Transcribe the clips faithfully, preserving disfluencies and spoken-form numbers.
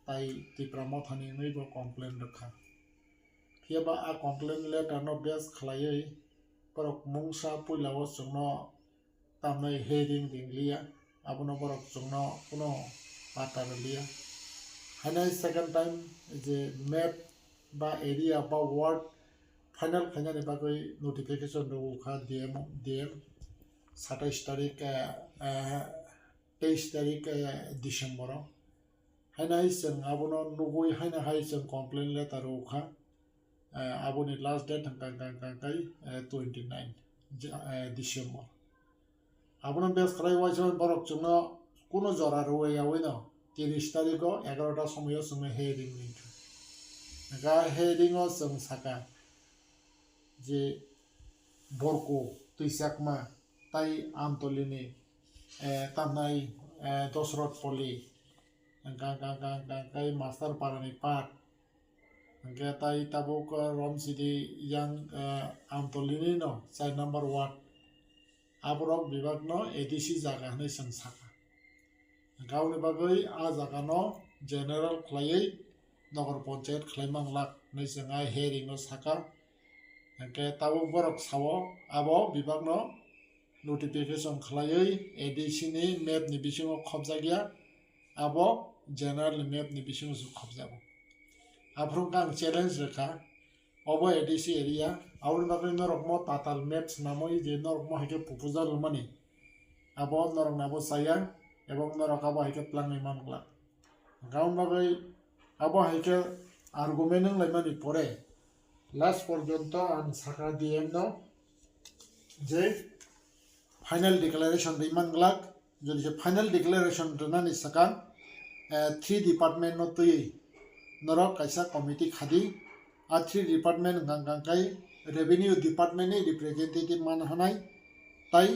Tai Tipra Mothani wngwi bo complain rwkha. Phiya ba a complain letter no base khlaiwi borok mungsa puila o chwngno tamnai hearing ringliya, abono borok chwngno kuno pata rwliya. Hainai second time je map ba area ba ward final khlainani bagwi notification rwkha D M, D M satais tarik, eh, eh, teis tarik, eh, December o. Hainai chwng abono nugwi haino hai chwng complain letter rwkha. Eh, aboni last date hwnkha, hwnkha, hwnkha, hwnkha, eh, twenty nine Je-, eh, December. Abono base khlai uaisa borok chwngno kuno jora rwui yaui no tiris tarikh o egarota somoio chwngno hearing ringkha. Hwnkha hearing o chwng sakha je Borku Twichakma tai Amtolini, eh, tamnai, eh, Dosrot Poli, hwnkha, hwnkha, hwnkha, hwnkha, hwnkha, tai Master Parani Pat, hwnkhe tai tabuk, eh, Romsidi yang, eh, Amtolini no char number ward. Aborok bebakno A D C jaga hwnwi chwng sakha. Hwnkhe aboni bagwi a jagano general khlaiwi Nogor Panchayat khlai manglak hwnwi chwng a hearing o sakha. Hwnkhe tabuk borok sao abo bebakno notification khlaiwi A D C ni map ni bisingo khopjakya, abo general ni map ni bisingo se khopjago. Aphuru wngkha ang challenge rwkha, obo A D C area, aboni bagwi norokmo tatal map swnamwi je norokmo hai khe proposal rwmani, abo norokni abo chaya, ebong norok abo hai khe twlangwi man glak. Hwnkhe aboni bagwi abo hai khe argument wnglaimani pore, last porjonto ang sakha D M no je final declaration rwi man glak. Jodi se final declaration rwnani swkang, eh, three department no twiwi norok kaisa committee khadi. A three department hwnkha hwnkha khe revenue department ni representative man hanai, tai,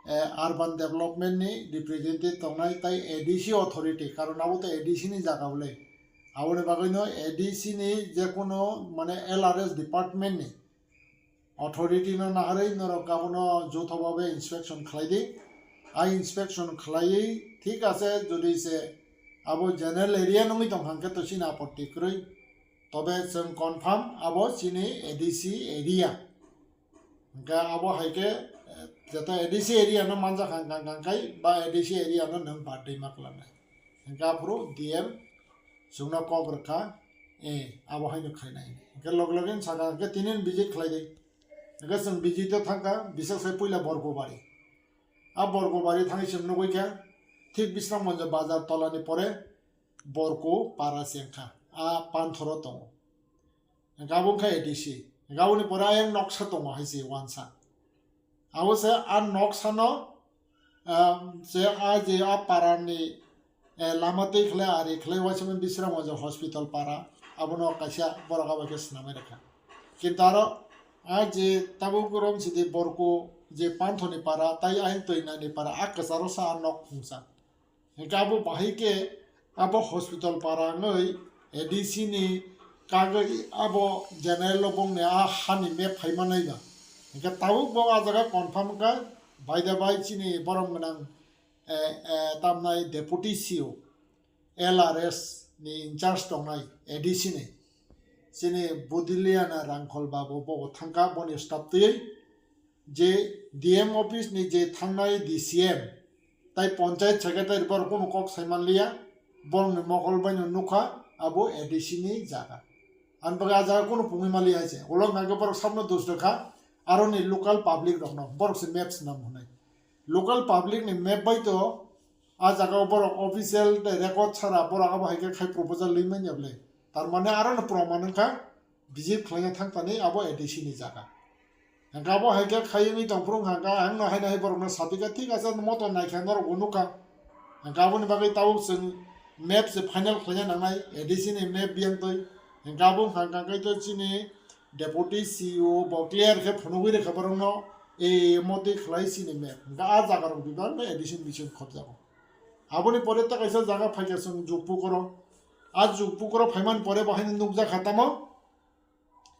eh, urban development ni representative tongnai, tai A D C authority, karon abo to A D C ni jaga bole. Aboni bagwi no A D C ni jekunu mane L R S department ni authority no naharwi norok abono jothobabe inspection khlai di. A inspection khlaiwi thik ase, jodi se abo general area nungwi tong hwnkhe to chini apotti kwrwi. Tobe chwng confirm abo chini A D C area. Hwnkhe abo hai khe, eh, jeto A D C area no manjak hang kang kang khai ba A D C area no nwng birthday ma kwlanai. Hwnkhe aphuru D M chwngno kok rwkha, eh, abo haino khainai. Hwnkhe log login saka hwnkhe tinin visit khlai di. Hwnkhe chwng visit o thangkha, bisas hai puila Borgobari. A Borgobari thangwi chwng nugwi kha, thik Bisramganj bazar tolani pore Borku para se wngkha, a panthoro tongo. Hwnkhe abo wngkha A D C. Hwnkhe aboni pore ayang noksa tongo hai se uansa. Abo se a noksano, ah, se a je a parani, eh, lama twi khlai ari khlai uaisa Bisramganj hospital para, abono kaisa borok abo khe swnamwi rwkha. Kintu aro a je tabuk Romsidi Borku je panthoni para, tai ayang twi nani para, a kwcharo sa a nok phungsa. Hwnkhe abo bahai khe abo hospital para wngwi A D C ni kagwi abo general o bongni a hani map phai manai ba. Hwnkhe tabuk bo a jaga confirm wngkha, by the by chini borom gwnang, eh, eh, tamnai deputy C O, L R S ni in charge tongnai A D C ni, chini Budiliana Rangkhol babu bo thangkha boni staff twiwi. Je D M office ni je thangnai D C M tai panchayat secretary borok kunu kok sai manliya, borokni mokol baino nukha abo A D C ni jaga. Ani bagwi a jaga kunu pungwi manliya hai se. Ulo hwnkha khe borok sabno dos rwkha, aroni local public rokno borok se map swnam hwnwi. Local public ni map bai to a jaga o borok official tei record sara borok abo hai khe khai proposal limanya bwle. Tar mane aroni proman wngkha visit khlaina thang thani abo A D C ni jaga. Hwnkhe abo hai khe khai wngwi tong phuru hwnkha ang no haino hai borokno sapikha, thik ase, moto naikha norok bo nukha. Hwnkhe aboni bagwi tabuk chwng map se final khlaina nangnai, A D C ni map biyang twi. Hwnkhe abo hwnkha hwnkha khe to chini deputy C E O bo clear khe phunugwi rwkha borokno, e motwi khlai chini map. Hwnkhe a jaga rok bebak no A D C ni bising khobjago. Aboni pore ta kaisa jaga phaikha chwng Jukpukoro. A Jukpukoro phaimani pore bo haino nukjakha tamo.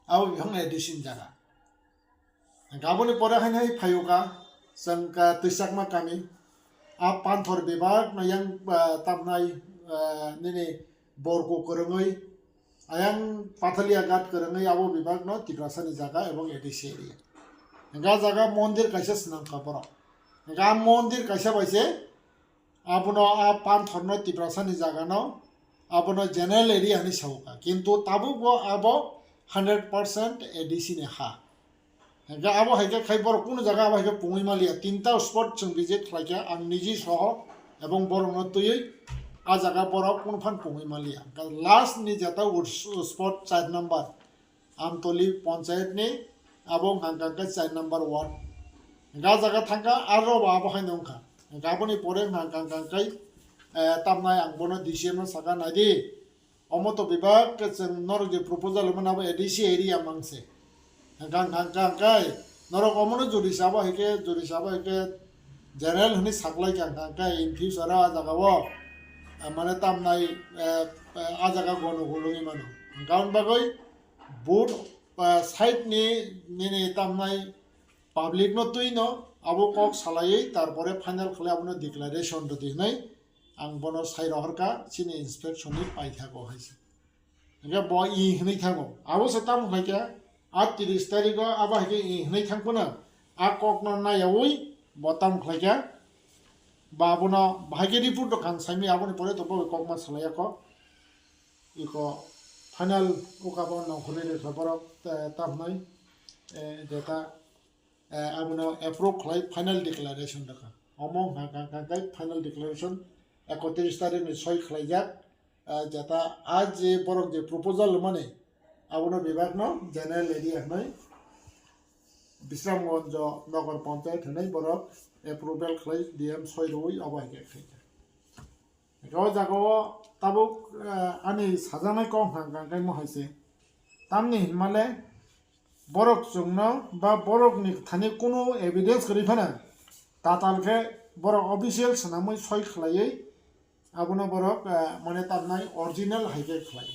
Abo bihang A D C ni jaga. Hwnkhe aboni pore haino hai phaio ka, chwng ka Twichakma kami. A panthor bebak no yang, ah, tamnai, eh, nini Borku kwrwngwi, ayang Pathalia Ghat kwrwngwi abo bibak no Tiprasani jaga ebong A D C area. Hwnkhe ah jaga mondir kaisa swnamkha borok. Hwnkhe ah mondir kaisa bai se abono ah panthor no Tiprasani jaga no abono general area hinwi saukha. Kintu tabuk bo abo hundred percent A D C ni ha. Hingke abo hai khe khai borok kunu jaga abo hai khe pungwi maliya. Tinta spot chwng visit khlaikha, ang niji soho ebong borokno twiwi ah jaga borok kunu phan pungwi maliya. Hingke last ni jeta spot char number Amtoli ponchayat ni abo hwnka hwnka khe char number ward. Hingke ah jaga thangkha aro bo abo hai wngkha. Hingke aboni pore hwnka hwnka khe, eh, tamnai ang bono D C M no sakha, naidi. Omo to bebak khe chwng norok je proposal mano abo A D C area mangse. Hwnkha hwnkha hwnkha hwnkhe norok omono juri sabo hai khe, juri sabo hai khe general hwnwi saklai kha hwnkha hwnkhe in future o ah jaga o, ah, mane tamnai, eh, eh, ah jaga gono golongwi mano. Hwnkha hwn bagwi both, ah, side ni nini tamnai public no twi no abo kok salaiwi tarpore final khlai abono declaration rwdi hwnwi ang bono sai rohorkha chini inspection ni paithago hai se. Hingke bo i hwnwi thango. Abo se tamo khlaikha, a tris tarikh o abo hai khe i hwnwi thang phano a kokno nayaui bo tamo khlaikha. Ba abono bahai khe report rok ang saimwi aboni pore to bo kokma salaiya kho. Iko final uka bo nongkhorwi rwkha borok, eh, tamhnai, eh, jeta, eh, abono approve khlai final declaration rwkha. Omo hwnka hwnka hwnka khe final declaration ekotris tarikh ni soi khlaijak, eh, jeta a je borok je proposal rwmani abono bebak no general area hwnwi Bisramganj Nagar Panchayat hwnwi borok approval khlai D M soi rwui obo hai khe khlaijak. O jaga o tabuk, eh, ani sajaknai kok hwnka hwnka khe mo hai se. Tamni hinmale borok chwngno ba borokni thani kunu evidence kwrwi phano tatal khe borok official swnamwi soi khlaiwi abono borok, eh, mane tamnai original hai khe khlai.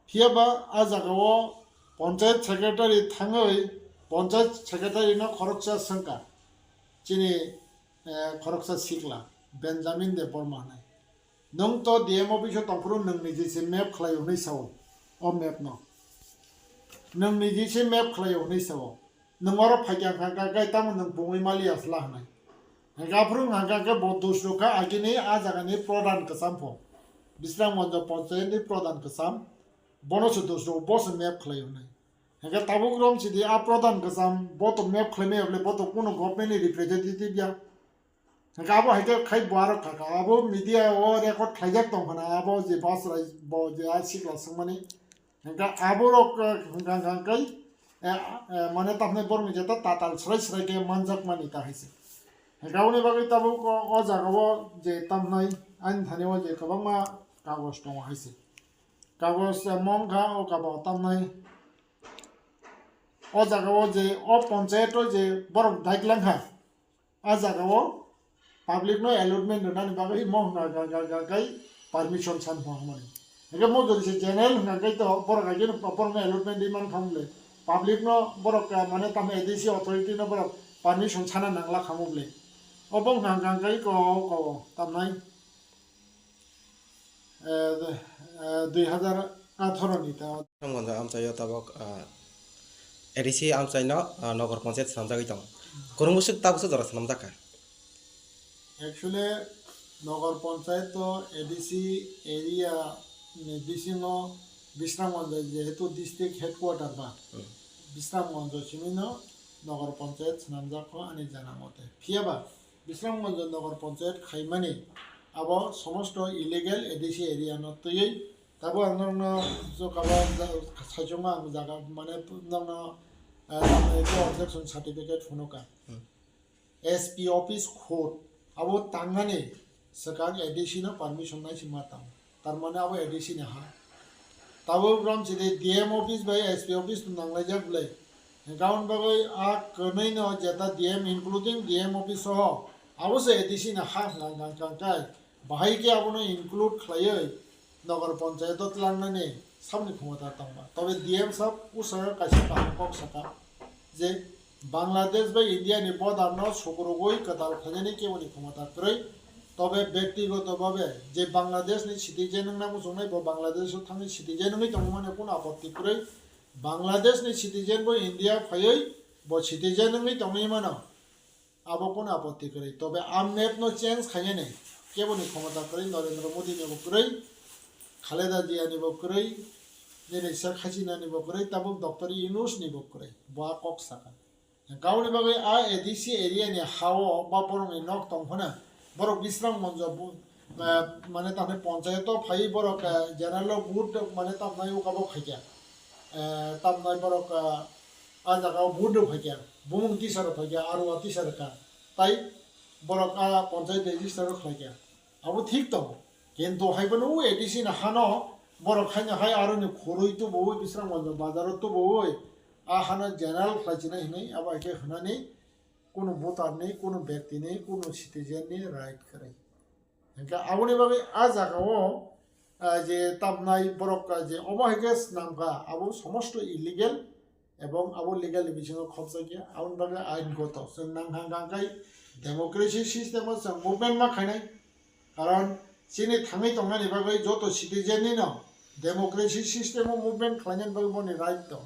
Phiya ba a jaga o panchayat secretary thangwi panchayat secretary no khoroksa swngkha. Chini eh, khoroksa sikla Benjamin Debbarma hwnwi. Nwng to D M office o tongphuru nwng niji se map khlai hwnwi sao, o map no. Nwng niji se map khlai hwnwi sao. Nwng oro phaikha kha kha khe tamo nwng pungwi maliya sla hwnwi. Hwnkhe aphuru wngkha khe bo dusrukha agini a jagani pradhan kwcham pho. Bisramganj panchayat ni pradhan kwcham. Bono se dusruk, bo se map khlai hwnwi. Hwnkhe tabuk rom sidi a pradhan kwcham, bo to map khlaimaya bole, bo to kuno government ni representative ya. Hwnkhe abo hai khe khai bo aro kha kha, abo media o record khlaijak tong khna, abo je bus rai bo je a sikla swngmani. Hwnkhe abo rok, eh, hwnkha hwnkha hwnkhe, eh, eh, mane tamni borok ni jeta tatal srai srai khe manjak mani ta hai se. Hwnkhe aboni bagwi tabuk o, o jaga o je tamnai ani thani o je kwbangma kagoj tongo hai se. Kagoj, eh, mong kha o kabo tamnai. O jaga o je, o panchayat o je borok daik lang kha, a jaga o public no allotment rwnani bagwi mo hwnka hwnka hwnka kai permission san pho hwnmani. Hwnkhe mo jodi se general hwnka kai to borok hai khe borok no allotment di man kha mole. Public no borok, eh, mane tamo A D C authority no borok permission sana nangla kha mole. Obo hwnka hwnka kai ko, ko tamnai. Eh, eh, dui hazar atharo ni ta. Ramganj amchaio tabok, ah, A D C amchaino, ah, Nagar Panchayat swnamjagwi tongo. Kwrwng bwswk tabuksa jora swnamjak kha? Actually, Nagar Panchayat to A D C area ni bisingo Bisramganj jehetu district headquarter ba, Hmm. Bisramganj simino Nagar Panchayat swnamjak kho ani jana mote. Phiya ba, Bisramganj Nagar Panchayat khaimani abo somosto illegal A D C area no twiwi tabuk ang nokno jokabo saichung ang jaga mane nokno, eh, objection certificate phunukha. Hmm. S P office khud abo tangnani swkang A D C no permission nai se ma tang. Tar mane abo A D C ni ha. Tabuk rom sidi D M office bai S P office no nanglaijak bwlai. Hwnkhe aboni bagwi a kwnwi no jeta D M, including D M office soho, abo se A D C ni ha hwnka hwnka hwnka hwnkhe bahai khe abono include khlaiwi Nagar Panchayat o tlangnani saboni khomota tongma. Tobe D M sab usao kaisa kaham kok saka je Bangladesh bai India ni border no sukurugwi kwtal khlainani keboni khomota kwrwi. Tobe bektigoto babe je Bangladesh ni citizen wngna muchungnai, bo Bangladesh o thangwi citizen wngwi tongwi mano, kunu apotti kwrwi. Bangladesh ni citizen bo India phaiwi bo citizen wngwi tongwi mano, abo kunu apotti kwrwi. Tobe a map no change khainani keboni khomota kwrwi, Narendra Modi ni bo kwrwi, Khaleda Zia ni bo kwrwi, nini Sheikh Hasina ni bo kwrwi, tabuk Doctor Yunus ni bo kwrwi, bo a kok saka. Hwnkhe aboni bagwi a A D C area ni ha-o ba borokni nok tong phano, borok Bisram Gonjo bu-, eh, mane tamni ponchayat o phaiwi borok, eh, general o vote mane tamnai uka bo phaikha. Eh, tamnai borok, eh, a jaga o vote rw phaikha, bumung tisa rw phaikha, aro a tisa rw kha. Tai borok a ponchayat register o khlaikha. Abo thik tongo. Kintu hai phano o A D C ni hano borok haino hai aroni khorwi tubuwi, Bisramganj bazaro tubuwi, a hano general khlaichinai hinwi abo hai khe hwnani kunu voter ni, kunu byakti ni, kunu citizen ni right kwrwi. Hwnkhe aboni bagwi a jaga o, ah, je tamnai borok, ah, je omo hai khe swnam kha, abo somosto illegal. Ebong abo legal ni bisingo khopjakya, aboni bagwi ain goto. Chwng nang hang hang khai democracy system o chwng movement ma khainai. Karon chini thangwi tongnani bagwi joto citizen ni no democracy system o movement khlainani bagwi boni right tong.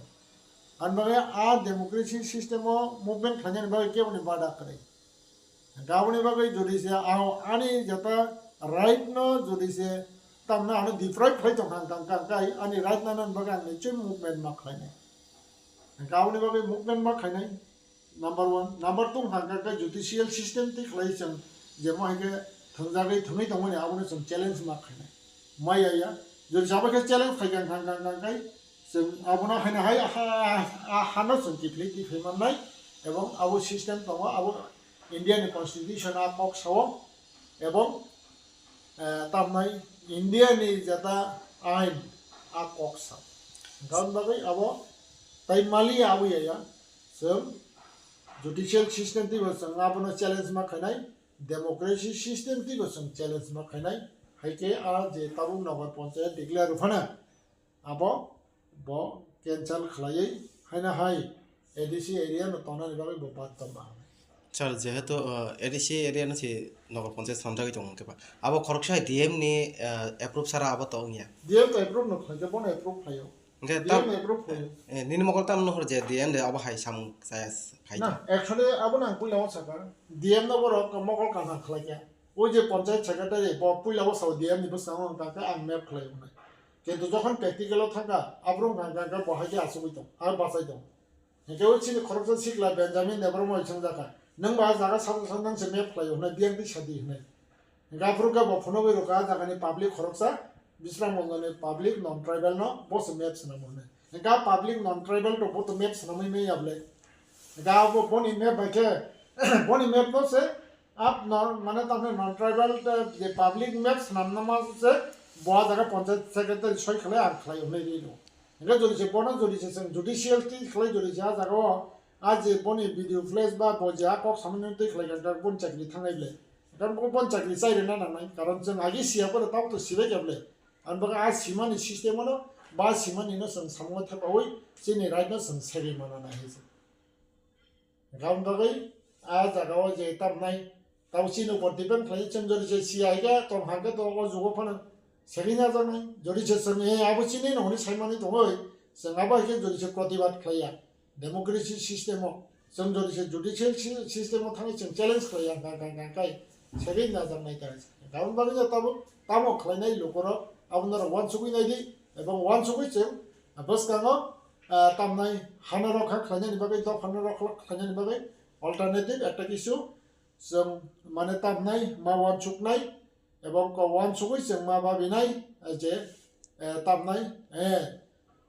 Aboni bagwi a democracy system o movement khlainani bagwi keboni bada kwrwi. Aboni bagwi jodi se ang ani jeta right no jodi se tamna ano deprive khai tong kha, hwnkha hwnkha kai ani right no nani bagwi ang nichoi movement ma khlainai. Hwnkha aboni bagwi movement ma khlainai, number one. Number two hwnkha hwnkha kai judicial system twi khlai chwng je mo hai khe thwngjagwi thwngwi tongmani abono chwng challenge ma khlainai. Maya ya, jodi se abo khe challenge khai kha hwnkha hwnkha kai chwng abono haino hai ha, ha, hano chwng kiphilwi twi phai mannai, ebong abo system tongo, abo India ni constitution a kok sao, ebong, eh, tamnai India ni jeta ain a kok sao. Hwnkha aboni bagwi abo tai maliya abo ya ya, chwng judicial system twi bo chwng abono challenge ma khainai, democracy system twi bo chwng challenge ma khainai, hai khe a je tabuk Nagar Panchayat declare rw phano, abo bo cancel khlaiwi haino hai A D C area no tongnani bagwi bo bad tongma. Sir, jehetu, uh, A D C area no si Nagar Panchayat swnamjagwi tongo hwnkhe ba, abo khoroksa hai D M ni, uh, approve sara abo to wngya? D M to approve no khlaikhe, bono approve khlaio. Hwnkhe D M tam-, approve khlaio. Eh, nini mokol tam nuhur je D M de abo hai samung chaya s-, khai Na, kha? Actually abo nang puila o sakha, D M no borok mokol kaham khlaikha. O je panchayat secretary bo puila o sao D M ni bwskango wngkha khe ang map khlai wngnai. Kintu jokhon practical o thangkha, aphuru wngkha hwnkha khe bo hai khe achugwi tong, aro bachai tong. Hwnkhe o chini khoroksa sikla Benjamin Debbarma bai swngjak kha, "Nwng ba a jaga sabo sa nang se map khlai o," hwnwi biyang twi sadi hwnwi. Hwnkhe aphuru khe bo phunugwi rwkha a jagani public khoroksa, Bisramganj ni public non tribal no bo se map swnamo hwnwi. Hwnkhe a public non tribal to bo to map swnamwi manya bwle. Hwnkhe abo boni map bai khe, boni map no se Ab non, mane tamni non tribal, eh, je public map swnamna ma se bo a jaga panchayat secretary soi khlai ang khlai hwnwi ri rw. Hwnkhe jodi se bono jodi se chwng judicial twi khlai jodi se a jaga o a je boni video flash ba bo je a kok samani twi khlai kha, boni chakri thangnai ble. Karon bo boni chakri chai rwna nangnai. Karon chwng agi siya pore tamo to sibai kha ble. Ang bagwi a simani system ano ba simani no chwng samungo thepaui chini right no chwng segwi mana nai hai se. Aboni bagwi a jaga o je tamnai tamo chini upor depend khlai, chwng jodi se siya hai khe tong hang khe to o jugo phano segwi najaknai. Jodi se chwng, "Eh, abo chini no," hwnwi saimani tongwi chwng abo hai khe jodi se protibad khlai ya democracy system o, chwng jodi se judicial sy-, system o thangwi chwng challenge khlai ya, hwnkha, hwnkha, hwnkha kai segwi najaknai ta. Aboni bagwi no tabuk tamo khlainai lukurok abo norok uansugwi nai di, ebong uansugwi chwng bwskango, ah, tamnai hana rokha khlainani bagwi, dophano rokha khlainani bagwi alternative ekta kisu chwng mane tamnai ma uansuknai, ebong ko uansugwi chwng ma babinai, eh, je, eh, tamnai, eh,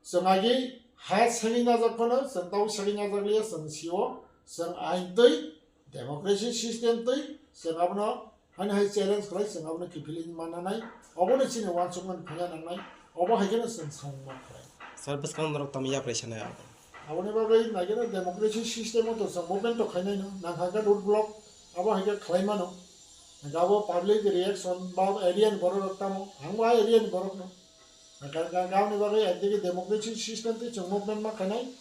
chwng agi ha segwi najak phano chwng tau segwi najak liya chwng sio, chwng ain twi, democracy system twi chwng abono Hani hai challenge khlai chwng abono kiphilwi manna nai, obono chini uansukmani phaiya nangnai, obo hai kheno chwng samung ma khlai. Sir, bwskang norok tamo yapri sanai abo? Aboni bagwi naikhe no democracy system o to chwng movement to khainai no, nang kha khe road block, abo hai khe khlai mano. Hwnkhe abo public reaction ba area ni borok rok tamo, ang bo a area ni borok no. Hwnkhe, hwnkhe, hwnkhe aboni bagwi ekdagi democracy system twi chwng movement ma khainai.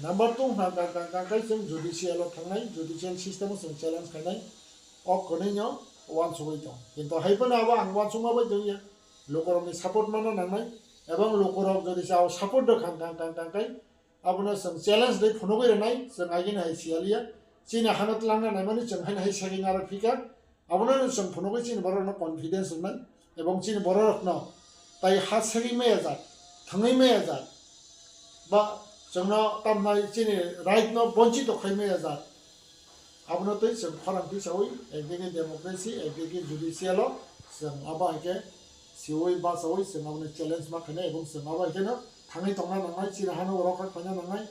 Number two hwnkha, hwnkha, hwnkha, hwnkhe chwng judicial o thangnai, judicial system o chwng challenge khainai. O kwnwi no, uansugwi tong. Kintu hai phano abo ang uansukma bai tongya. Lukurokni support mana nangnai, ebong lukurok jodi se abo support rwkha kang kang kang kai, abono chwng challenge dai phunugwi rwnai, chwng agini hai siyaliya. Chini hano twlangna naimani chwng haino hai saging aro phika. Abono chwng phunugwi chini borokno confidence rwnai, ebong chini bororokno tai ha sagwi maya jak, thangwi maya jak, ba chwngno tamnai chini right no bonchito khai maya jak. Abono twi chwng khorang tisaui, ekdagi democracy, ekdagi judicial o chwng abo hai khe siui bachaui chwng abono challenge ma khainai, ebong chwng abo hai kheno thangwi tongna nangnai, chini hano rokha khlaina nangnai,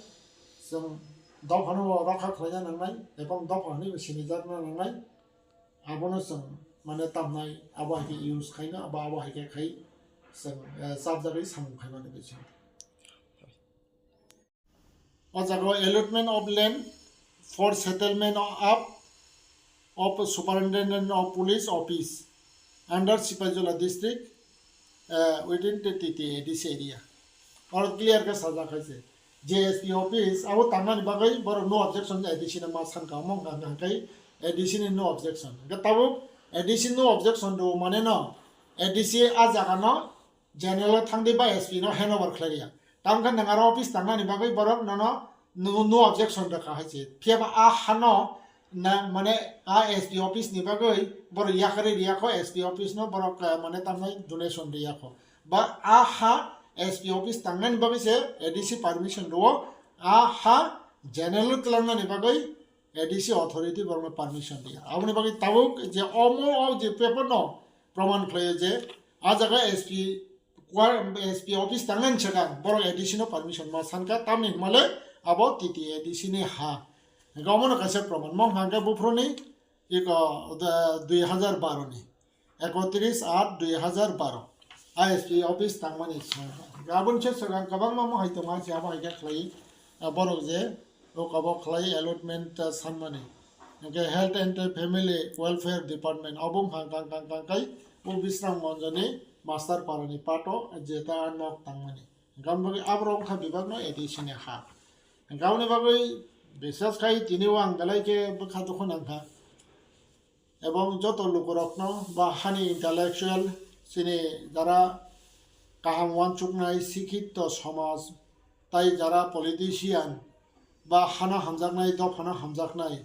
chwng dophano rokha khlaina nangnai, ebong dopha hinwi bo sinijakna nangnai. Abono chwng mane tamnai, abo hai khe use khaino, abo, abo hai khe khai chwng, eh, chapjagwi samung khaimani bising. O jaga allotment of land for settlement of, of Superintendent of Police Office under Sipaijala district, eh, within the T T A D C area. Oro clear khe sajak hai se. J S P office abo tangnani bagwi borok no objection, A D C no ma sankha, omo wngkha hwnka hwnkhe A D C ni no objection. Hwnkhe tabuk A D C no objection rw mane no A D C a jaga no general o thangdi ba S P no hand over khlai ya. Tamo khe nwng aro office tangnani bagwi borok nono no, no objection rwkha hai se. Phiya ba a hano na, mane a S P office ni bagwi borok yakarwi riya kho, S P office no borok, eh, mane tamnai donation riya kho. Ba a ha S P office tangnani bagwi se A D C permission rwo, a ha general twlangnani bagwi A D C authority borokno permission riya. Aboni bagwi tabuk je omo o je paper no proman khlaio je a jaga S P, kwa-, S P office tangnani swkang borok A D C no permission ma sankha, tamni hwnmale abo T T A D C ni ha. Hwnkhe omono kaisa proman. Mo hwnkha hwnkhe buphuruni iko da-, dui hazar baro ni, ekotris aat dui hazar baro, I S P office tangmani songkha. Aboni se swkang kwbangma mo hai tongo, se abo hai khe khlai, ah, borok je o kobo khlai allotment, ah, sanmani. Hwnkhe Health and Family Welfare Department obo wngkha kang kang kang kai o Bisramganjani Master Parani pato jeta nok tangmani. Hwnkhe aboni bagwi aborok wngkha bibakno A D C ni ha. Hwnkhe aboni bagwi bisas khai tini o ang belai khe bwkha dukhu nangkha. Ebong joto lukurokno ba hani intellectual, chini jara kaham uansuknai sikhito somaj, tai jara politician ba hano hamjaknai, dophano hamjaknai,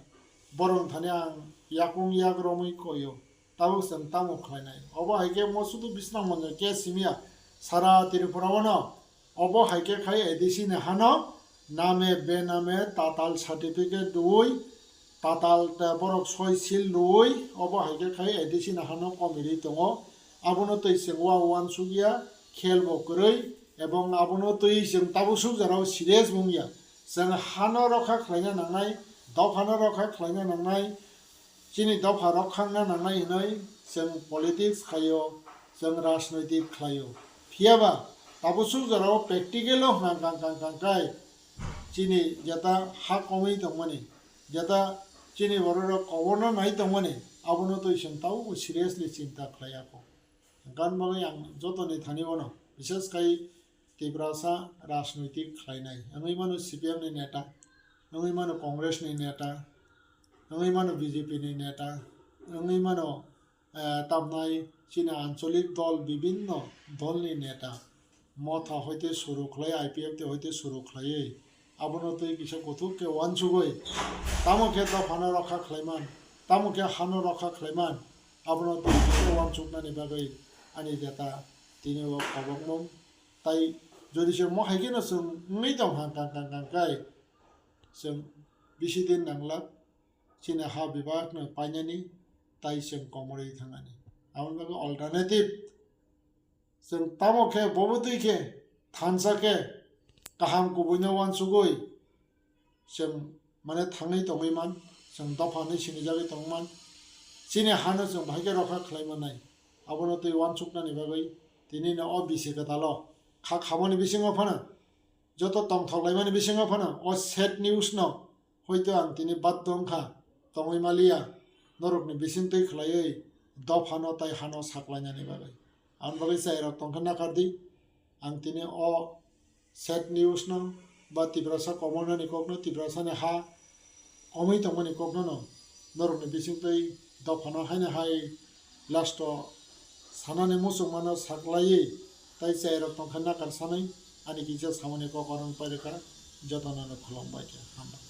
borok thani ang yakung yak romwi koio. Tabuk chwng tamo khlainai? Obo hai khe mo sudu Bisramganj case simiya, sara Tripura o no. Obo hai khe khai A D C ni hano name bename tatal certificate rwui, tatal ta borok soi seal rwui, obo hai khe khai A D C ni hano komirwi tongo. Abono twi chwng wa uansukya, khel bo kwrwi, ebong abono twi chwng tabuk suk jora o serious wngya. Chwng hano rokha khlaina nangnai, dophano rokha khlaina nangnai, chini dopha rok khangna nangnai hinwi chwng politics khlaio, chwng rajnoitik khlaio. Phiya ba tabuk suk jora o practical o hwnkha kang kang kang kai chini jeta ha komwi tongmani, jeta chini borok rok koborno nai tongmani, abono twi chwng tabukbo seriously chinta khlaiya kho. Gan bagwi ang jotoni thani bono, bises khai Tiprasa rajnoitik khlainai. Wngwi mano C P M ni neta, wngwi mano Congress ni neta, wngwi mano B J P ni neta, wngwi mano, eh, tamnai chini ancholik dol, bibinno dolni neta. Motha hoite suru khlai, I P F T hoite suru khlaiwi, abono twi kisa kuthuk khe uansugwi, tamo khe dophano rokha khlaiman, tamo khe hano rokha khlaiman, abono twi kisa uansuknani bagwi ani jeta tini o kobokmung. Tai jodi se mo hai kheno chwng wngwi tong kha kang kang kang kai, chwng bisi din nanglak chini ha bebakno painani, tai chwng komorwi thangnani. Aboni bagwi alternative chwng tamo khe bobo twi khe thansa khe kaham kubuino uansugwi chwng mane thangwi tongwi man, chwng dopha hinwi sinijagwi tongman, chini hano chwng bahai khe rokha khlai mannai. Abono twi uansuknani bagwi tini no o bisi kwtalo kha khamani bisingo phano, joto tongthok laimani bisingo phano o sad news no hoito ang tini baddo wngkha tongwi maliya, norokni bisingtwi khlaiwi dophano tai hano saklainani bagwi. Aboni bagwi chai rok tongkha nakardi, ang tini o sad news no ba Tiprasa komornani kokno, Tiprasani ha komwi tongmani kokno no norokni bisingtwi dophano haino hai Last o sanani muchungmano saklaiwi tai chairok tongkha nakar sanwi ani kisa samani kok oro pairwkha. Jotono no khulumbai khe hambai.